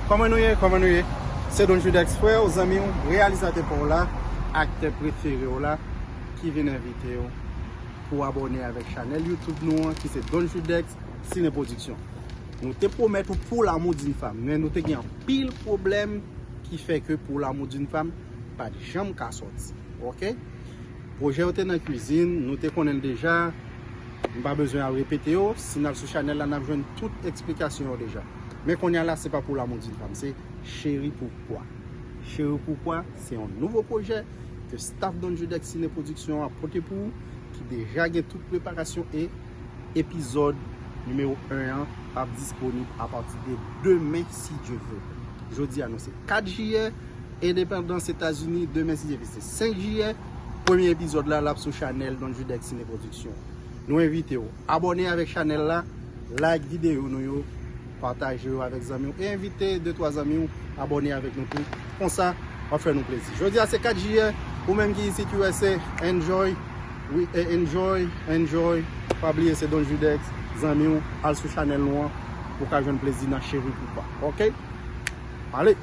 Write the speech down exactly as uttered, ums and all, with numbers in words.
Kòman nou ye? Kòman nou ye? Se Don Judex, frè w, zanmi w, reyalizatè pa w la, aktè prefere w la, ki vin envite w pou abòne avèk chanèl YouTube nou an, ki se Don Judex Cine Production. Nou te pwomèt ou Pour l'amour d'une femme, men nou te gen anpil pwoblèm ki fè ke Pour l'amour d'une femme pa t janm ka sòti. Ok? Pwojè yo te nan kwizin, nou te konnen l deja. M pa bezwen al repete yo. Si n al sou chanèl la, n ap jwenn tout eksplikasyon yo deja. Men kounye a la, se pa Pour l'amour d'une femme, se Chérie pourquoi. Chérie pourquoi, se yon nouvo pwojè ke staff Don Judex Cine Production ap pote pou ou, ki deja gen tout preparasyon e epizòd nimewo en an ap disponib apati de demen, si Dye vle. Jodi a, nou se kat jiyè, endepandans Etazini, demen, si Dye vle, se senk jiyè. Premye epizòd la, l ap sou chanèl Don Judex Cine Production. Nou envite w abòne avèk chanèl la, like videyo nou yo, pataje yo avèk zanmi w, e envite de twa zanmi w abòne avèk nou tou. Konsa, w ap fè nou plezi. Jodi a, se kat jiyè, ou menm ki isit U S A, enjoy, wi, e enjoy, enjoy. Pa bliye, se Don Judex, zanmi w, al sou chanèl nou an, pou w ka jwenn plezi nan Chérie pourquoi. Ok? Ale!